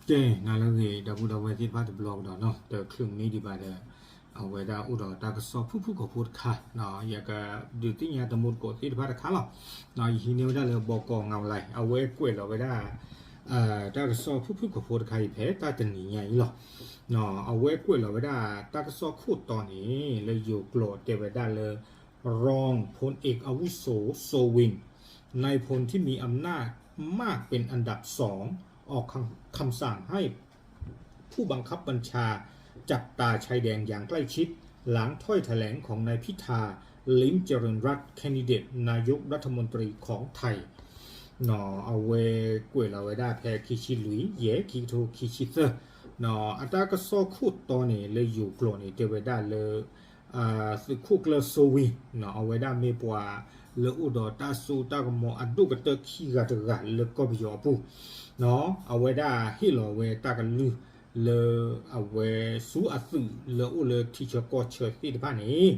ကဲ နၤလၢအဂ့ၤ ဒီပုၢ်ဒီဝဲၢ်သ့ၣ်တဖၣ်တဘျီကဒီးနီၤ, တချုးမံဒံးဘၣ်ဒီး အဝဲဒၣ်အိၣ်ဒီးတၢ်ကစီၣ်ဖုၣ်ဖုၣ်ကိာ်ဖိတခါ, ယကဒုးသ့ၣ်ညါတမူတကိးသ့ၣ်တဖၣ်တခါလီၤ. ယဟံးန့ၢ်ဝဲဒၣ်လၢ ဘီကီ ငါးလီၤ, အဝဲကွဲးလီၤဝဲဒၣ် တၢ်ကစီၣ်ဖုၣ်ဖုၣ်ကိာ်ဖိတခါအံၤ ဖဲတၢ်တနံၤညါအံၤလီၤ. အဝဲကွဲးလီၤဝဲဒၣ်တၢ်ကစီၣ်ခိၣ်တီန့ၣ် လၢယိၤကျိာ်တဲဝဲဒၣ်လၢ รองพลเอกอาวุโส โซวิน นายพลที่มีอำนาจมากเป็นอันดับสอง ออกคำสั่งให้ผู้บังคับบัญชาจับตาชายแดนอย่างใกล้ชิด หลังถ้อยแถลงของนายพิธา ลิ้มเจริญรัตน์ แคนดิเดตนายกรัฐมนตรีของไทย အဝဲကွဲးလီၤဝဲဒၣ်ဖဲခံဆံလွံၢ် ယဲၢ် ခံကထိခံဆံသၢ, အတၢ်ကစီၣ်ခိၣ်တီန့ၣ် လၢယိၤကျိာ်န့ၣ် တဲဝဲဒၣ်လၢ သုးခိၣ်ကျၢၢ် โซวิน အဝဲဒၣ်မ့ၢ်ပှၤလၢအိၣ်ဒီးတၢ်စိတၢ်ကမီၤအဒိၣ်ကတၢၢ်ခံဂၤတဂၤလၢကီၢ်ပယီၤအပူၤ, အဝဲဒၣ်ဟ့ၣ်လီၤဝဲတၢ်ကလုၢ်လၢ အဝဲဆူအသုးလၢအိၣ်လၢထံဆၢကီၢ်ဆၢသ့ၣ်တဖၣ်န့ၣ်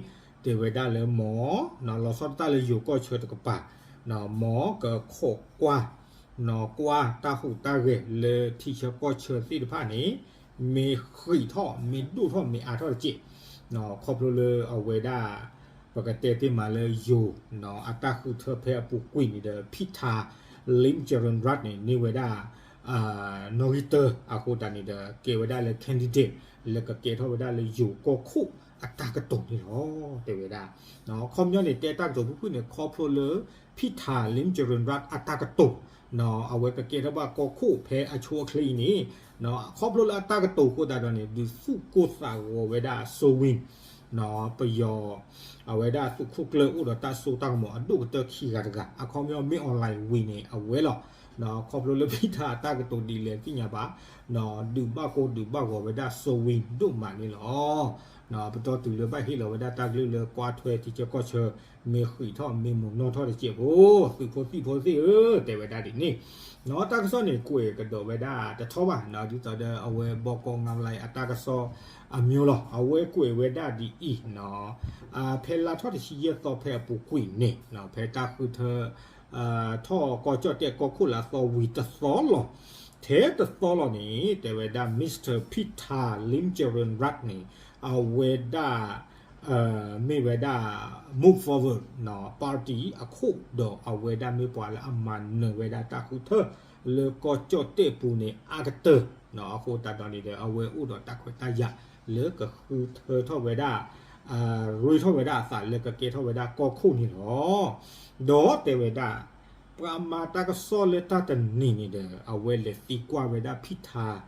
တဲဝဲဒၣ်လၢမ့ၢ် လီၤဆီဒၣ်တၢ်လၢယိၤကီၢ်ဆၢတကပၤ မ့ၢ်ကခိးကွၢ် ကွၢ်တၢ်ဟူးတၢ်ဂဲၤလၢထံဆၢကီၢ်ဆၢသ့ၣ်တဖၣ်န့ၣ် မ့ၢ်ဃံးထီၣ် မ့ၢ်ဒိၣ်ထီၣ် မ့ၢ်အါထီၣ်တက့ၢ်, ခီဖျိလၢအဝဲဒၣ် ပကတဲတ့ၢ်မးလၢယိၤ အတၢ်ဃုထၢဖဲအပူၤကွံာ်န့ၣ်ဒီး ဖံထၣ် လ့ၣ်ကရၢၣ်ရၣ်န့ၣ် န့ၢ်ဝဲဒၣ် နီၣ်ဂံၢ်တၢ အဃိသတးန့ၣ်ဒီး ကဲဝဲဒၣ်လၢ candidate လၢကကဲထီၣ်ဝဲဒၣ်လၢယိၤကီၢ်ခိၣ်အတၢ်ကတိၤန့ၣ်လီၤ တဲဝဲဒၣ်. ခီပညီန့ၣ် တဲတၢ်ကတိၤဖုၣ်ဖုၣ်န့ၣ် ခီဖျိလၢ ဖံထၣ် လ့ၣ်ကရၢၣ်ရၣ် အတၢ်ကတိၤ အဝဲကကဲထီၣ်ဘၣ်ကီၢ်ခိၣ်ဖဲအဆိအချ့အံၤန့ၣ် ခီဖျိလၢအတၢ်ကတိၤအဃိသတးဒီးန့ၣ် ဒုးသူၣ်ကိၢ်သးဂီၤဝဲဒၣ် โซวิน ပယီၤ အဝဲဒၣ်သုးခိၣ်ကျၢၢ်အိၣ်ဒီးတၢ်စိတၢ်ကမီၤအဒိၣ်ကတၢၢ်ခံဂၤတဂၤ အခီပညီမ့ၢ် online ဝံၤန့ၣ် အဝဲလီၤ. ခီဖျိလၢဖံထၣ်အတၢ်ကတိၤဒ်လဲၣ်သ့ၣ်ညါဘၣ် ဒုးဘၣ်ကိၢ်ဒုးဘၣ်ဂီၤဝဲဒၣ် โซวิน ဒိၣ်မးန့ၣ်လီၤ. ပတီၢ်တုၤလၢဘၣ်ဟ့ၣ်လီၤဝဲဒၣ်တၢ်ကလုၢ်လၢကွၢ်ထွဲထံဆၢကီၢ်ဆၢ မ့ၢ်ဃံးထီၣ်မ့ၢ်မုာ်နီၢ်ထီၣ်တကဲးဖိ သုးဖိသံၣ်ဖိသ့ၣ်ဧၢ တဲဝဲဒၣ်ဒ်န့ၣ် တၢ်ကစီၣ်န့ၣ် ကွဲးကဒီးဝဲဒၣ်တထီဘၣ် ဒ်သိးဒီးအဝဲ ဘီကီ ငါးလီၤ အတၢ်ကစီၣ်အမျိုးလီၤ. အဝဲကွဲးဝဲဒၣ်ဒ်အံၤ ဖဲလါထီၣ်တဆံယဲၢ်သီဖဲအပူၤကွံာ်န့ၣ် ဖဲတၢ်ဃုထၢ ထီၣ်ကီၢ်ကၠီၣ်တဲၣ်ကီၢ်ခိၣ်လၢအသီဝံၤတသီလီၤ. ထဲတသီလီၤန့ၣ် တဲဝဲဒၣ် Mister ဖံထၣ် လ့ၣ်ကရၢၣ်ရၣ်န့ၣ် အဝဲဒၣ် မ့ၢ်ဝဲဒၣ် Move Forward Party အခိၣ်ဒီးအဝဲဒၣ်မ့ၢ်ပှၤလၢအမၤနၢၤဝဲဒၣ်တၢ်ဃုထၢ လၢကီၢ်ကၠီၣ်တဲၣ်ပူၤန့ၣ် အါကတၢၢ် အဃိသတးဒီးန့ၣ်ဒီး အဝဲအိၣ်ဒီးတၢ်ခွဲးတၢ်ယာ်လၢကဃုထၢထီၣ်ဝဲဒၣ် ရ့ထီၣ်ဝဲဒၣ်အသးလၢကကဲထီၣ်ဝဲဒၣ်ကီၢ်ခိၣ်န့ၣ်လီၤ. ဒီးတဲဝဲဒၣ် ပှၤမၤတၢ်ကစီၣ်လၢတၢ်တနံၤန့ၣ်ဒီး အဝဲလဲၤသံကွၢ်ဝဲဒၣ်ဖံထၣ်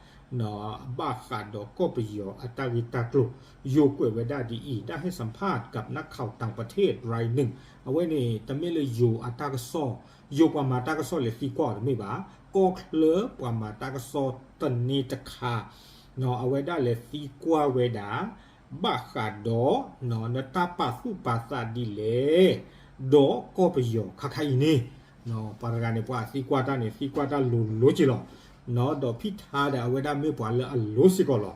ဘၣ်ဃးဒီးကီၢ်ပယီၤအတၢ်ဂ့ၢ်တၢ်ကျိၤ ယိၤကွဲးဝဲဒၣ်ဒ်အံၤ ได้ให้สัมภาษณ์กับนักข่าวต่างประเทศรายหนึ่ง အဝဲန့ၣ်တမ့ၢ်လၢယိၤအတၢ်ကစီၣ် ယိၤပှၤမၤတၢ်ကစီၣ်လဲၤသံကွၢ်အီၤတမ့ၢ်ဘၣ် ကီၢ်ချၢပှၤမၤတၢ်ကစီၣ်သန့တခါ အဝဲဒၣ်လဲၤသံကွၢ်ဝဲဒၣ် ဘၣ်ဃးဒီး နတၢ်ပာ်သူၣ်ပာ်သးဒ်လဲၣ် ဒီးကီၢ်ပယီၤခါခါအံၤန့ၣ် ပှၤတဂၤန့ၣ် ပှၤသံကွၢ်တၢ်န့ၣ် သံကွၢ်တၢ်လိၤလိၤက့ၤလီၤ. ဒီးဖံထၣ်ဒီးအဝဲဒၣ်မ့ၢ်ပှၤလၢအလိၤစ့ၢ်ကီးလီ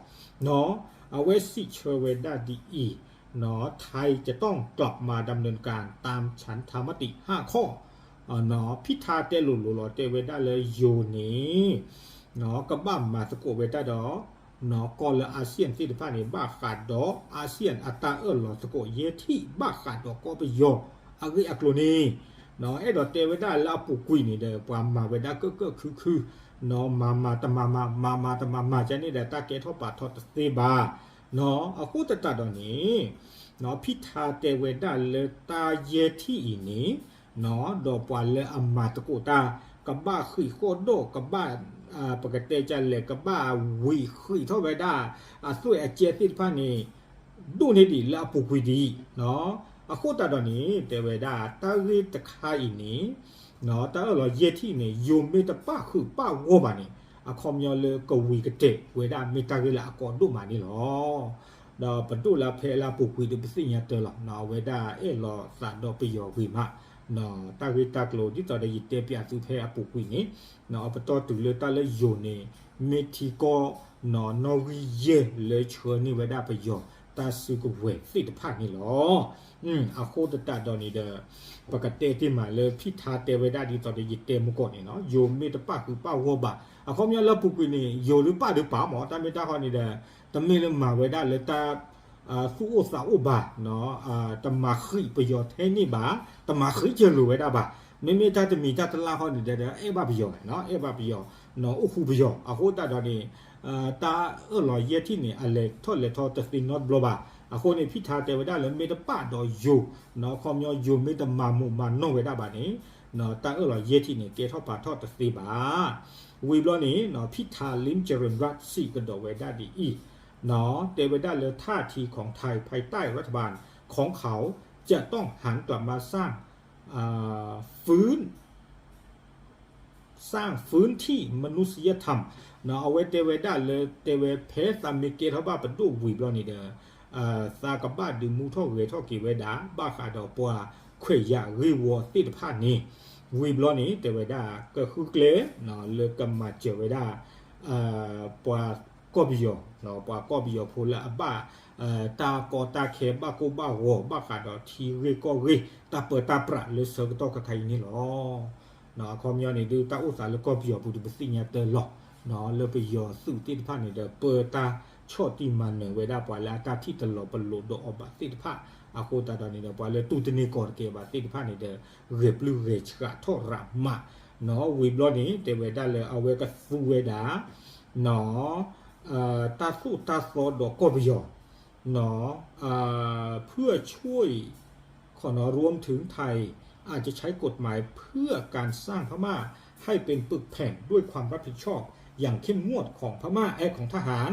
ၤ. အဝဲစံးဆၢဝဲဒၣ်ဒ်အံၤ ไทยจะต้องกลับมาดำเนินการตามฉันทามติห้าข้อ ဖံထၣ်တဲလိၤလိၤလီၤ တဲဝဲဒၣ်လၢယိၤန့ၣ် ကဘၣ်မၤသကိးဝဲဒၣ်ဒီး ကီၢ်လၢ อาเซียน သ့ၣ်တဖၣ်န့ၣ် ဘၣ်ဃးဒီး อาเซียน အတၢ်အၢၣ်လီၤသကိးယဲၢ်ထံၣ် ဘၣ်ဃးဒီးကီၢ်ပယီၤအဂ့ၢ်အကျိၤန့ၣ် အဲၣ်ဒိးတဲဝဲဒၣ်လၢအပူၤကွံာ်န့ၣ်ဒီး ပှၤမၤဝဲဒၣ်ကၢၣ်ကၢၣ်ခုခု မၤမၤတမၤမၤ မၤမၤတမၤမၤ ကန့ၣ်ဒီး တၢ်ကဲထီၣ်ပာ်ထီၣ်တသ့ဘၣ်. အဃိသတးဒီးန့ၣ် ဖံထၣ်တဲဝဲဒၣ်လၢတၢ်ယဲၢ်ထံၣ်အံၤန့ၣ် ဒီးပှၤလၢအမၤသကိးတၢ် ကဘၣ်ဃံးဃီၣ်ဒိၣ် ကဘၣ် ပကတဲဒ်လဲၣ် ကဘၣ်ဝံၤဃံးထီၣ်ဝဲဒၣ် အသွဲၣ်အကဲသ့ၣ်တဖၣ်န့ၣ် ဒိၣ်န့ၢ်ဒံးလၢအပူၤကွံာ်ဒံး. အဃိသတးဒီးန့ၣ် တဲဝဲဒၣ် တၢ်ဂ့ၢ်တခါအံၤန့ၣ် တၢ်အၢၣ်လီၤယဲၢ်ထံၣ်န့ၣ် ယိၤမ့ၢ်တပာ်ဃုာ်ပာ်ဂီၢ်ဘၣ်န့ၣ် အခီပညီလၢကဝံၤကတဲာ်ဝဲဒၣ်မ့ၢ်တၢ်ဂ့ၢ်လၢအကီဒိၣ်မးန့ၣ်လီၤ. ဒီးပဒိၣ်လၢဖဲလၢအပူၤကွံာ်ဒီး ပသ့ၣ်ညါတၢ်လီၤ အဝဲဒၣ်အဲၣ်လီၤသးဒီးပယီၤဂ့ၤမး တၢ်ဂ့ၢ်တၢ်ကျိၤ ဒ်သိးဒီးယတဲပၠးသုဖဲအပူၤကွံာ်န့ၣ် ပတီၢ်တုၤလၢတၢ်လၢယိၤန့ၣ် မ့ၢ်ထံကီၢ် နီၣ်ဂံၢ်ယဲၢ်လၢဆှၢန့ၢ်ဝဲဒၣ်ပယီၤ တၢ်စုကဝဲၤသ့ၣ်တဖၣ်န့ၣ်လီၤ. အဃိသတးဒီးန့ၣ်ဒီး ပကတဲတ့ၢ်မးလၢဖံထါတဲဝဲဒၣ်ဒ်သိးဒီးယတဲမုၢ်ကီၢ်န့ၣ်လီၤ. ယိၤမ့ၢ်တပၣ်ဃုာ်ပၣ်ဂီၢ်ဘၣ်, အခီပညီလၢအပူၤကွံာ်န့ၣ် ယိၤဒုးပၣ်ဒုးပာ်မး, တၢ်မ့ၢ်တၢ်ဃီန့ၣ်ဒီး တမ့ၢ်လၢမၤဝဲဒၣ်လၢတၢ် သူၣ်အိၣ်သးအိၣ်ဘၣ်, တမၤဃံးပယီၤထဲန့ၣ်ဘၣ်, တမၤဃံးစၢၤလိာ်ဝဲဒၣ်ဘၣ်. မ့မ့ၢ်တၢ်တမံၤတၢ်တလါဃီန့ၣ်ဒီး အဲၣ်ဘၣ်ပယီၤ, အဲၣ်ဘၣ်ပယီၤ, အိၣ်ဃူပယီၤ. အဃိသတးဒီးန့ၣ် တၢ်အၢၣ်လီၤယဲၢ်ထံၣ်န့ၣ် အလဲၤထီၣ်လဲၤထီတသ့နီတဘျီဘၣ်. အဃိန့ၣ် ဖံထါတဲဝဲဒၣ်လၢမ့ၢ်တပၣ်ဒီးယိၤ, အခီပညီယိၤမ့ၢ်တမၤမုာ်မၤနီၢ်ဝဲဒၣ်ဘၣ်န့ၣ် တၢ်အၢၣ်လီၤယဲၢ်ထံၣ်န့ၣ် ကဲထီၣ်ပာ်ထီၣ်တသ့ဘၣ်. ဝံၤဘျီန့ၣ် ဖံထါ လ့ၣ်ကရၢၣ်ရၣ် စံးကဒီးဝဲဒၣ်ဒ်အံၤ, တဲဝဲဒၣ်လၢ ท่าทีของไทยภายใต้รัฐบาลของเขาจะต้องหันกลับมาสร้าง อ่า ฟื้น สร้างฟื้นที่มนุษยธรรม အဝဲတဲဝဲဒၣ်လၢ တဲဝဲဖဲသးမ့ၢ်ကဲထီၣ်ဘၣ်ပဒိၣ်ဝံၤဘျီန့ၣ်ဒီး သးကဘၣ်ဒုးမူထီၣ်ဂဲၤထီၣ်က့ၤဝဲဒၣ် ဘၣ်ဃးဒီးပှၤခွဲးယာ်ဂ့ၢ်ဝီသ့ၣ်တဖၣ်န့ၣ် ဝံၤဘျီန့ၣ် တဲဝဲဒၣ်ကဃုကျဲ လၢကမၤစၢၤဝဲဒၣ် ပှၤကီၢ်ပယီၤ, ပှၤကီၢ်ပယီၤဖိလၢအဘၣ် တၢ်ကီတၢ်ခဲ ဘၣ်ကိၢ်ဘၣ်ဂီၤ ဘၣ်ဃးဒီးထံဂ့ၢ်ကီၢ်ဂ့ၢ် တၢ်ပၢတၢ်ပြးလၢဆၢကတီၢ်ခဲခါအံၤန့ၣ်လီၤ. အခီပညီန့ၣ်ဒုး တၢ်အိၣ်သးလၢကီၢ်ပယီၤပူၤဒီး ပသ့ၣ်ညါတၢ်လီၤ လၢပယီၤသုးသ့ၣ်တဖၣ်န့ၣ်ဒီး ပၢတၢ်ဆီၣ်တံၢ်မၤနၢၤဝဲဒၣ်ပှၤလၢအတၢ်ထံၣ်တလီၤပလိာ်ဒီးအီၤဘၣ်သ့ၣ်တဖၣ်, အဃိသတးဒီးန့ၣ်ဒီး ပှၤလၢတူၢ်တန့ၢ်ကီၢ်တကဲဘၣ်သ့ၣ်တဖၣ်န့ၣ်ဒီး ဂဲၤပျုၢ်ဂဲၤဆှးထီၣ်ရးမး, ဝံၤဘျီန့ၣ် တဲဝဲဒၣ်လၢအဝဲကသူဝဲဒၣ် တၢ်သိၣ်တၢ်သီဒီးကီၢ်ပယီၤ เพื่อช่วย ขอรวมถึงไทย อาจจะใช้กฎหมายเพื่อการสร้างพม่าให้เป็นปึกแผ่นด้วยความรับผิดชอบอย่างเข้มงวดของพม่า เอ่อ ของทหาร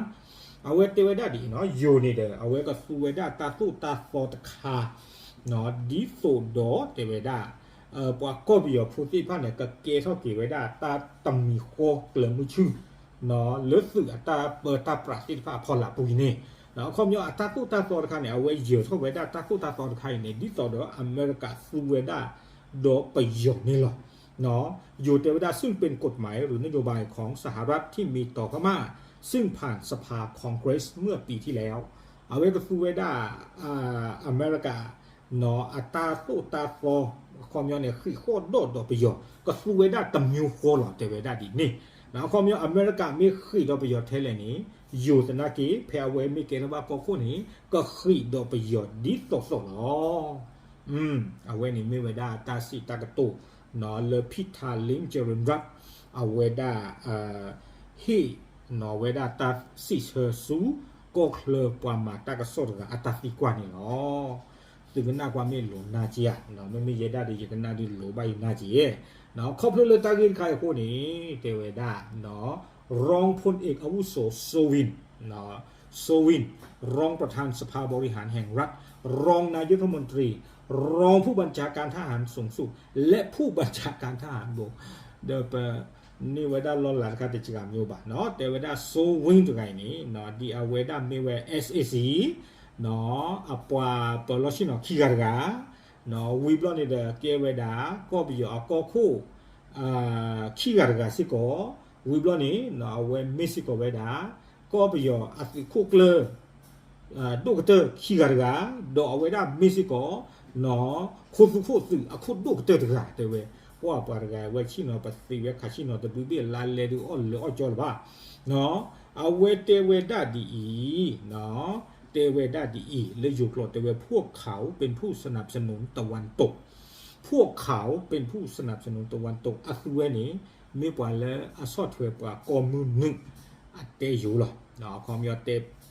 အဝဲတဲဝဲဒၣ်ဒ်အံၤနီၤ ယိၤန့ၣ်ဒီး အဝဲကသူဝဲဒၣ်တၢ်သိၣ်တၢ်သီတခါ ဒ်သိးဒီးတဲဝဲဒၣ် ပှၤကီၢ်ပယီၤဖိသ့ၣ်တဖၣ်န့ၣ် ကကဲထီၣ်က့ၤဝဲဒၣ်တၢ်တမံၤဃီကျၢၤမုၢ်ဆူၣ် လၢသုးအတၢ်ပၢတၢ်ပြးသ့ၣ်တဖၣ်အဖီလာ်ပူၤအံၤန့ၣ် အခီပညီအတၢ်သိၣ်တၢ်သီတခါန့ၣ် အဝဲယၢၤထီၣ်ဝဲဒၣ်တၢ်သိၣ်တၢ်သီတခါအံၤန့ၣ် ဒ်သိးဒီးအမဲရကၤသူဝဲဒၣ်ဒီးပယီၤန့ၣ်လီၤ. ယိၤတဲဝဲဒၣ် ซึ่งเป็นกฎหมายหรือนโยบายของสหรัฐที่มีต่อพม่า ซึ่งผ่านสภาคองเกรสเมื่อปีที่แล้ว အဝဲကသူဝဲဒၣ် အမဲရကၤ အတၢ်သိၣ်တၢ်သီ အခီပညီန့ၣ် ဃံးဃီၣ်ဒီၣ်ဒီးပယီၤ ကသူဝဲဒၣ်တမျိုးဃီလီၤ တဲဝဲဒၣ်ဒ်န့ၣ် အခီပညီအမဲရကၤမ့ၢ်ဃံးဒီးပယီၤထဲလဲၣ်န့ၣ် ယိၤသနာ်က့ ဖဲအဝဲမ့ၢ်ကဲထီၣ်ဘၣ်ကီၢ်ခိၣ်န့ၣ် ကဃံးဒီးပယီၤဒ်သိးသိးလီၤ. အဝဲန့ၣ်မ့ၢ်ဝဲဒၣ်တၢ်စံးတၢ်ကတိၤ လၢဖံထါ လ့ၣ်ကရၢၣ်ရၣ် အဝဲဒၣ် ဟ့ၣ် ဝဲဒၣ်တၢ်စံးဆၢဆူ ကီၢ်ချၢပှၤမၤတၢ်ကစီၣ်တဂၤအတၢ်သံကွၢ်န့ၣ်လီၤ. သုကနၣ်ကွၢ်မ့ၢ်လိၤနၢ်က့ဧါ, မ့မ့ၢ်ယဲဒၣ်ဒီးယကနၣ်ဒုးလိၤဘၣ်ယနၢ်က့ ခီဖျိလၢတၢ်ဂ့ၢ်တခါအံၤအဃိန့ၣ် တဲဝဲဒၣ် รองพลเอกอาวุโส โซวิน โซวิน รองประธานสภาบริหารแห่งรัฐ รองนายกรัฐมนตรี รองผู้บัญชาการทหารสูงสุด และผู้บัญชาการทหารบก ဒီးပန့ၢ်ဝဲဒၣ်လီၢ်လၤတခါတစှၤမ့ၢ်အိၣ်ဘၣ်နီၤ တဲဝဲဒၣ် Soe Win တဂၤအံၤန့ၣ် ဒ်အဝဲဒၣ်မ့ၢ်ဝဲ SAC အပှၤပၢၤလီၢ်ဆ့ၣ်နီၤခံဂၤတဂၤ ဝံၤဘျီန့ၣ်ဒီးကဲဝဲဒၣ် ကီၢ်ပယီၤအကီၢ်ခိၣ် ခံဂၤတဂၤစ့ၢ်ကီး ဝံၤဘျီန့ၣ် အဝဲမ့ၢ်စ့ၢ်ကီးဝဲဒၣ် ကီၢ်ပယီၤအသုးခိၣ်ကျၢၢ် ဒိၣ်ကတၢၢ်ခံဂၤတဂၤ ဒီးအဝဲဒၣ်မ့ၢ်စ့ၢ်ကီး ခိသူၣ်ခိၣ်သုးအခိၣ်ဒိၣ်ကတၢၢ်တဂၤ တဲဝဲ ပှၤပှၤတဂၤဝဲဆ့ၣ်နီၤပသံဝဲခးဆ့ၣ်နီၤတဘျုးဘ့ၣ်လါလဲဒုးအီၣ်လၢအီၣ်ကၠီလၢၤဘၣ် အဝဲတဲဝဲဒၣ်ဒ်အံၤ တဲဝဲဒၣ်ဒ်အံၤ လၢယိၤကျိာ်တဲဝဲ พวกเขาเป็นผู้สนับสนุนตะวันตก พวกเขาเป็นผู้สนับสนุนตะวันตก အသုဝဲန့ၣ် မ့ၢ်ပှၤလၢအဆီၣ်ထွဲပှၤကီၢ်မုၢ်နုာ် အတဲယိၤလီၤ အခီပညီ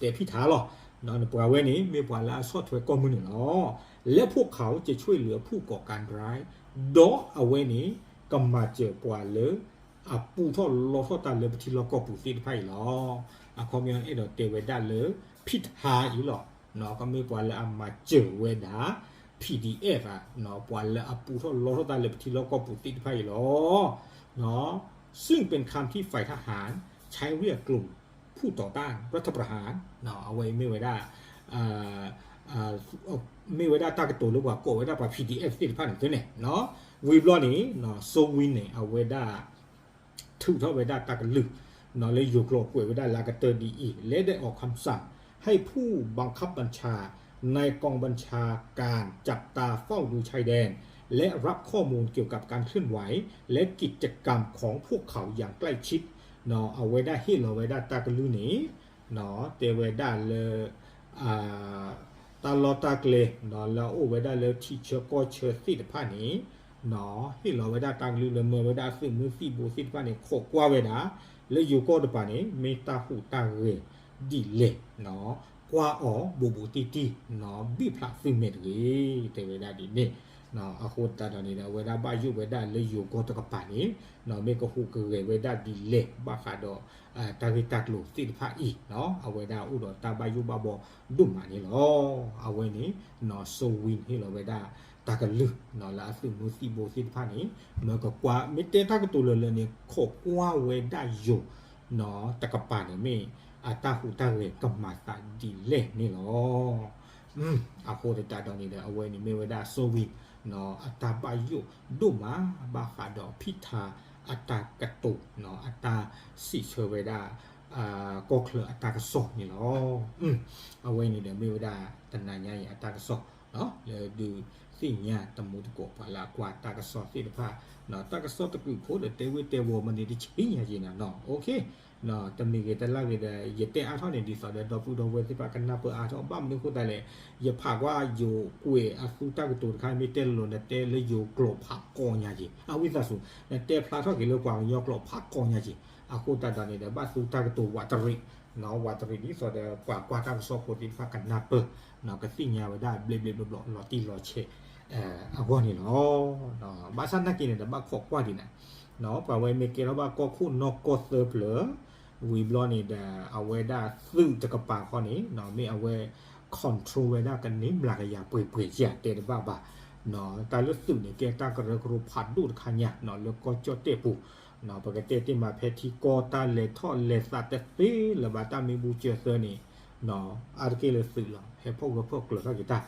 တဲဖံထါလီၤ ပှၤဝဲန့ၣ် မ့ၢ်ပှၤလၢအဆီၣ်ထွဲကီၢ်မုၢ်နုာ်လီၤ และพวกเขาจะช่วยเหลือผู้ก่อการร้าย ဒီးအဝဲန့ၣ် ကမၤစၢၤပှၤလၢ အပူထီၣ်လီထီၣ်တၢ်လၢပထံလီၢ်ကီၢ်ပူၤသ့ၣ်တဖၣ်အံၤလီၤ အခီပညီအဲၣ်ဒိးတဲဝဲဒၣ်လၢ ဖံထါအံၤလီၤ ကမ့ၢ်ပှၤလၢအမၤစၢၤဝဲဒၣ် PDF ဧါ ပှၤလၢအပူထီၣ်လီထီၣ်တၢ်လၢပထံလီၢ်ကီၢ်ပူၤသ့ၣ်တဖၣ်အံၤလီၤ ซึ่งเป็นคำที่ฝ่ายทหารใช้เรียกกลุ่มผู้ต่อต้านรัฐประหาร အဝဲမ့ၢ်ဝဲဒၣ် မ့ၢ်ဝဲဒၣ်တၢ်ကတိၤလၢပှၤကိးဝဲဒၣ်ပှၤ PDF သ့ၣ်တဖၣ်န့ၣ်န့ၣ် ဝံၤဘျီန့ၣ် Soe Win န့ၣ် အဝဲဒၣ် ထုးထီၣ်ဝဲဒၣ်တၢ်ကလုၢ် လၢယိၤကျိာ်ကွဲးဝဲဒၣ်လၢအကတၢၢ်ဒ်အံၤ และได้ออกคำสั่ง ให้ผู้บังคับบัญชาในกองบัญชาการจับตาเฝ้าดูชายแดน และรับข้อมูลเกี่ยวกับการเคลื่อนไหว และกิจกรรมของพวกเขาอย่างใกล้ชิด အဝဲဒၣ်ဟ့ၣ်လီၤဝဲဒၣ်တၢ်ကလုၢ်န့ၣ် တဲဝဲဒၣ်လၢ တၢ်လီၢ်တၢ်ကျဲ လၢအအိၣ်ဝဲဒၣ်လၢထံဆၢကီၢ်ဆၢသ့ၣ်တဖၣ်န့ၣ် ဟ့ၣ်လီၤဝဲဒၣ်တၢ်ကလုၢ်လၢမၢဝဲဒၣ်သုးမုၢ်သံၣ်ဘိသ့ၣ်တဖၣ်န့ၣ် ခိးကွၢ်ဝဲဒၣ် လၢယိၤကီၢ်တပၤန့ၣ် မ့ၢ်တၢ်ဟူးတၢ်ဂဲၤဒ်လဲၣ် ကွၢ်အီၤဘူးဘူးတံၢ်တံၢ် ဘံၣ်ဖျးသုးမဲာ်တဂ့ၤ တဲဝဲဒၣ်ဒ်န့ၣ် အဃိသတးဒီးန့ၣ်ဒီး အဝဲဒၣ်ဘၣ်ယိၣ်ဝဲဒၣ်လၢယိၤကီၢ်တကပၤန့ၣ် မ့ၢ်ကဟူးကဂဲၤဝဲဒၣ်ဒ်လဲၣ် ဘၣ်ဃးဒီး တၢ်ဂ့ၢ်တၢ်ကျိၤသ့ၣ်တဖၣ်အံၤ အဝဲဒၣ်အိၣ်ဒီးတၢ်ဘၣ်ယိၣ်ဘၣ်ဘီဒိၣ်မးန့ၣ်လီၤ. အဝဲန့ၣ် နီၢ်စိဝံၤ ဟ့ၣ်လီၤဝဲဒၣ်တၢ်ကလုၢ် လၢအသုးမုၢ်သံၣ်ဘိသ့ၣ်တဖၣ်န့ၣ် မၢကကွၢ် မ့ၢ်တဲတၢ်ကတိၤလၢာ်လၢာ်န့ၣ် ခိးကွၢ်ဝဲဒၣ်ယိၤ တကပၤန့ၣ် မ့ၢ်အတၢ်ဟူးတၢ်ဂဲၤကမၤသးဒ်လဲၣ်န့ၣ်လီၤ. အဃိသတးဒီးန့ၣ်ဒီး အဝဲန့ၣ်မ့ၢ်ဝဲဒၣ်စိဝံၤ အတၢ်ဘၣ်ယိၣ်ဒိၣ်မး ဘၣ်ဃးဒီးဖံးထါအတၢ်ကတိၤ အတၢ်စံးဆၢဝဲဒၣ် ကီၢ်ချၢအတၢ်ကစီၣ်န့ၣ်လီၤ. အဝဲန့ၣ်ဒီးမ့ၢ်ဝဲဒၣ်တနၤညါအံၤအတၢ်ကစီၣ် လၢဒုးသ့ၣ်ညါတမူတကိးပှၤလၢအကွၢ်တၢ်ကစီၣ်သ့ၣ်တဖၣ် တၢ်ကစီၣ်တကုးဖိဒီးတဲဝ့ၢ်တဲဝီၤမ့ၢ်န့ၣ်တဆံညါက့ၤနၤနီၤ တမ့ၢ်ဂ့ၤတလၢ်ဂ့ၤဒီး ယတဲအါထီၣ်န့ၣ် ဒ်သိးဒီးဒီပုၢ်ဒီဝဲၢ်သ့ၣ်တဖၣ်ကနၢ်ပၢၢ်အါထီၣ် ဘၣ်မနုၤအဃိသတးလဲၣ် ယဖးကွၢ်ယိၤကွဲးအသူတၢ်ကတိၤတခါ မ့ၢ်တဲလိၤလိၤ နတဲလၢယိၤကျိာ်ဖးကီညါက့ၤ အဝံသးစူၤ နတဲဖျါထီၣ်က့ၤလၢပှၤကညီကျိာ်ဖးကီညါက့ၤ အဃိသတးဒီးန့ၣ်ဒီး ဘၣ်သူတၢ်ကတိၤဝးတရံး ဝးတရံးဒ်သိးဒီး ပှၤကွၢ်တၢ်ကစီၣ်ဖိသ့ၣ်တဖၣ်ကနၢ်ပၢၢ် ကသ့ၣ်ညါဝဲဒၣ်ဘျ့ဘျ့ဘျီဘျီ လီၤတံၢ်လီၤဆဲး အဂီၢ်န့ၣ်လီၤ. ဘၣ်ဆၣ်နာ်က့ၤန့ၣ်ဒီး ဘၣ်ခိးကွၢ်ဒံးနၤ ပှၤဝဲမ့ၢ်ကဲထီၣ်ဘၣ်ကီၢ်ခိၣ်နီၢ်ကီၢ်သၢဖျၢၣ် ဝံၤဘျီန့ၣ်ဒီး အဝဲဒၣ်သုးတကပၤခီန့ၣ် မ့ၢ်အဝဲ control ဝဲဒၣ်ကန့ၢ်မျးကယၤပှဲၤပှဲၤ ယတဲတဘၣ်ဘၣ် တၢ်လၢသုးန့ၣ် ကဲတၢ်ကရၢကရိဖးဒိၣ်တခါညါ လၢကီၢ်ကၠီၣ်တဲၣ်ပူၤ ပကတဲတ့ၢ်မးဖဲထံကီၢ်တၢ်လဲၤထီၣ်လဲၤသးတသ့လၢၤဘၣ် တၢ်မ့ၢ်ဘူစၢၤသၢန့ၣ် အါတက့ၢ်လၢသုးလီၤ ဟဲဖီၣ်ဂၢၢ်ဖီၣ်ကျၢၤထီၣ်က့ၤတၢ်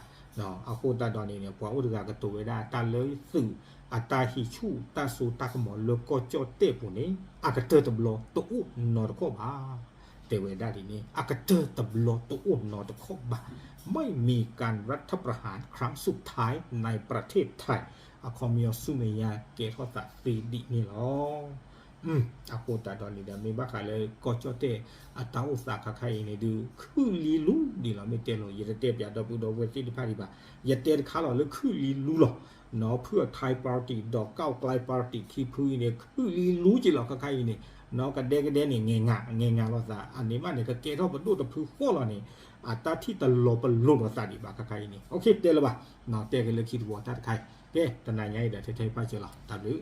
အဃိသတးဒီးန့ၣ်န့ၣ် ပှၤအိၣ်တဂၤကတိၤဝဲဒၣ် တၢ်လၢသုးအတၢ်ဟံးဆူၣ်တၢ်စိတၢ်ကမီၤလၢကီၢ်ကၠီၣ်တဲၣ်ပူၤန့ၣ် အကတၢၢ်တဘျီတအိၣ်နီတခီၣ်ဘၣ် တဲဝဲဒၣ်ဒ်န့ၣ် အကတၢၢ်တဘျီတအိၣ်နီတခီၣ်ဘၣ် ไม่มีการรัฐประหารครั้งสุดท้ายในประเทศไทย အခီပညီဆူမဲာ်ညါကဲထီၣ်သးသ့ဒ်န့ၣ်လီၤ. အဃိသတးဒီးန့ၣ်ဒီး မ့ၢ်ဘၣ်ဃးလၢကီၢ်ကၠီၣ်တဲၣ်အတၢ်အိၣ်သးခါခါအံၤန့ၣ်ဒုး ခုၣ်လံလူဒံးလီၤ မ့ၢ်တဲလီၤ ယတတဲပၠးဒီပုၢ်ဒီဝဲၢ်သ့ၣ်တဖၣ်ဒံးဘၣ် ယတဲတခါလီၤလၢခုၣ်လံလူလီၤ နီၢ်ဖုၣ်အ Thai party ဒီး ก้าวไกล party ခံဖုအံၤန့ၣ် ခုၣ်လံလူက့ၤလီၤခါခါအံၤန့ၣ် နီၢ်ကဒဲကဒဲန့ၣ် ငဲၤငၤ ငဲၤငၤလိာ်သး အန့ၣ်မးန့ၣ် ကကဲထီၣ်ပဒိၣ်တဖုဃီလီၤန့ၣ် အတၢ်ထံၣ်တလီၤပလိာ်လိာ်သးဒံးဘၣ်ခါခါအံၤန့ၣ် အိၣ်ခ့ တဲလၢၤဘၣ် တဲက့ၤလၢခံတဝီတၢ်တခါအံၤ ကဲ တနၤညါအံၤဒီး ထဲထဲပၢ်စၢၤလီၤ တၢ်ဘျုး